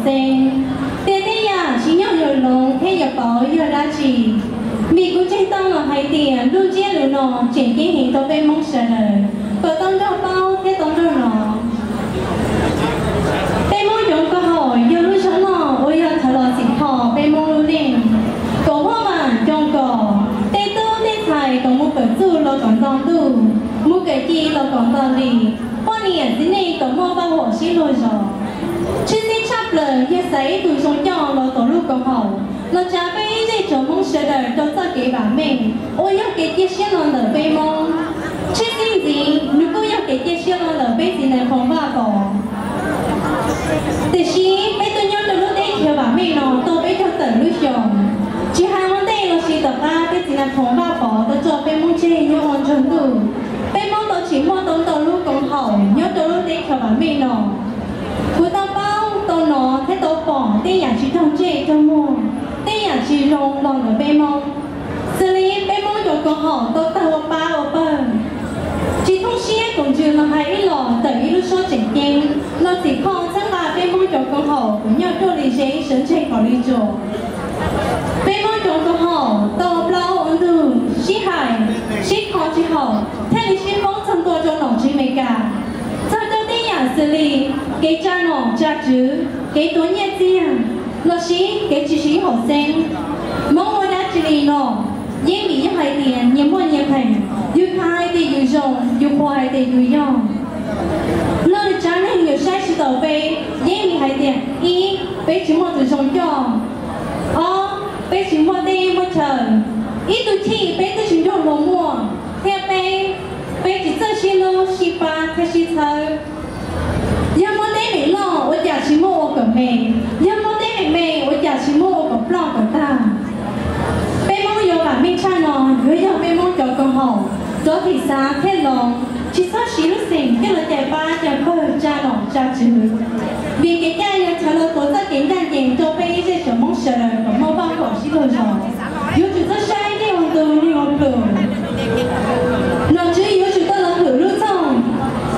Xeeb, tias tej yam tsis nyob yuav hloov thiab yuav pauv yog dab tsi? Vim kuv ntseeg tau los hais tias lub ntsiab lus no tseem ceeb heev rau peb Hmoob sawv daws, kom tau nrog paub thiab tau nrog hnov. Peb Hmoob cov koom haum yog lub zog noj uas yog thawv los txhim kho peb Hmoob lub neej, kom muaj vam coo kom tej tub tej ntxhais kom mus kawm txuj los kom nto ntuj, mus kawm ci los kom nto hli, poj niam txiv neej kom muaj vaj huam sib luag zos. Tshwj xeeb tshaj plaws yog xaiv ib tug zoo coj los tom lub koom haum, los tsa peb ib zej tsoom Hmoob sawv daws rau txoj kev vam meej uas yog kev cia siab no ntawm peb Hmoob. Tshwj xeeb ntxiv nws kuj yog kev cia siab no ntawm peb txiv Nais Phoo Vaj Pov. Tiam sis peb tuaj nyob rau lub teb chaws vam meej no tau peb caug tawm lub xyoo, tsis hais ua ntej los sis tom qab peb txiv Nais Phoo Vaj Pov tau tso peb Hmoob tseg nyob ua ntsog ntuj, peb Hmoob tau tsis muaj tau ntau lub koom haum nyob rau lub teb chaws vam meej no. Kuv tau paub tau hnov thiab tau pom tej yam tsis raug ntsej raug muag, tej yam tsis zoo los ntawm peb Hmoob, xws li peb Hmoob cov koom haum tau tawg ua pab ua pawg, tsis thooj siab kom ntsws los hais ib los tawm ib lub suab tseem ceeb los txhim kho txhawb nqa peb Hmoob cov koom haum kom nyob ruaj li zeb sawv ntseg kom li tsuas. Peb Hmoob cov koom haum tau plaub ua ntug sib hais, sib kho tsis haum thiaj li sib poob txog ntua rau nom tswv Amelikas, txog rau tej yam xws li kev tsa nom tsa tswv, kev tuav nyiaj txiag, los sis kev tsis siv hom xeeb. Hmoob ua dab tsi li no, yeej vim yog hais tias nyias muaj nyias pheem, yus khav hais tias yus zoo, yus qhuas hais tias yus yog. Lub tsav neeg yuav saib tsis taus peb, yeej vim hais tias ib, peb tsis muaj tus zoo coj, ob, peb tsis muaj teb muaj chaw, ib tug chij peb twb tsis nrog luag muaj, thiab peb, peb tsis txawj sib hlub sib pab thiab sib txhawb. Yog muaj teeb meem loj ua cas tsis muab ua kom me, yog muaj teeb meem me ua cas tsis muab ua kom ploj kom tag. Peb Hmoob yuav vam meej tshaj no yuav yog peb Hmoob cov koom haum rov thim xav thiab los tsis txhob siv lub xeem coj los cais pab cais pawg tsa nom tsa tswv, vim kev cai yog chaw los tuav txoj kev ncaj ncees rau peb ib zej tsoom Hmoob sawv daws kom muaj vaj huam sib luag zos. Yuav tsum txawj saib neeg ua ntu neeg ua pluas. Nom tswv yuav tsum tau los hwm lub txooj,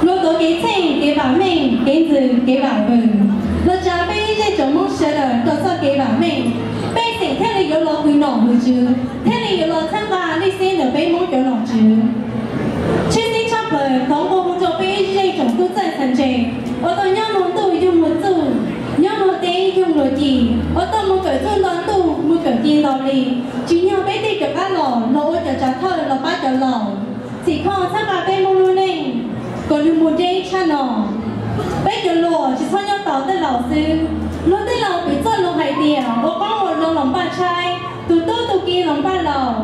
los tuav kev txheej kev vam meej kev ntxwv kev vam vwm, los tsa peb ib zej tsoom Hmoob sawv daws rau txoj kev vam meej, pej xeem thiaj li yuav los hwm nom hwm tswv thiaj li yuav los txhawb nqa lij xib ntawm peb Hmoob cov nom tswv. Tshwj xeeb tshaj plaws thov nqua hu rau peb ib zej tsoom tub txawj ntxhais ntse uas tau nyob luag ntuj yug luag txuj, nyob luag teb yug luag ci, uas tau mus kawm txuj nto ntuj mus kawm ci nto hli, tsim nyog peb tej cov qab los los ua cov tsav thawj los pab cov laus, txhim kho txhawb nqa peb Hmoob lub neej kom nws mus deb tshaj no. Peb cov hluas tsis txhob nyob tos tej laus xwb. Luag tej laus piv txoj lus hais tias ua qoob ua loo los npaj tshaib, tus tub tus ki los npaj laus.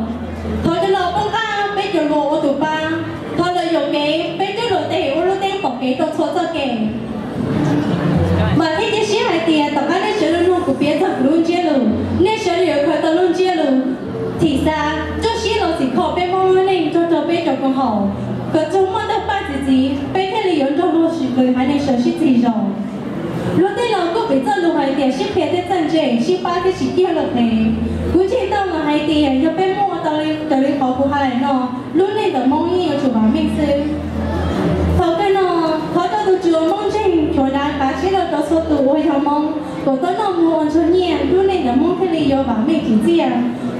Thov cov laus poob qab peb cov hluas ua tus pab, thov lawv yuam kev peb twb luag tes ua lub teeb pom kev rau txhua txoj kev. Vam thiab cia siab hais tias tom qab nej sawv daws mloog kuv piav txog kuv lub ntsiab lus, nej sawv daws yuav khaws tau lub ntsiab lus thim xav, rau siab los txhim kho peb Hmoob lub neej nrog rau peb cov koom haum, kom tsuas muaj tawg paj txi txiv peb thiaj li yuav nrog luag sim pw haiv neeg sawv sib txig zos. Luag tej laus kuj piv txoj lus hais tias sib qhia thiab txawj ntse, sib pab thiab tsis ciaj luag qhev. Kuv ntseeg tau los hais tias yog peb muaj tau raws li qhov kuv hais no, lub neej ntawm Hmoob yeej yuav tsum vam meej xwb. Thaum kawg no, thov rau tus tswv Hmoob ntseeg rhuav dav kav siab rau txhua tus uas yog Hmoob kom tau noj mov ua ntsuag nyiaj, lub neej ntawm Hmoob thiaj li yuav vam meej tsim txiaj.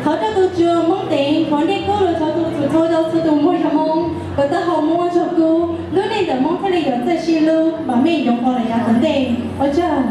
Thov rau tus tswv Hmoob tev rhuav ntiaj kub rau txhua tus, txhua tus uas yog Hmoob kom tau haus mov ua ntsuag kub, lub neej ntawm Hmoob thiaj li yuav txawj sib hlub, vam meej yuav nqos lawm yav tom ntej. Ua tsaug.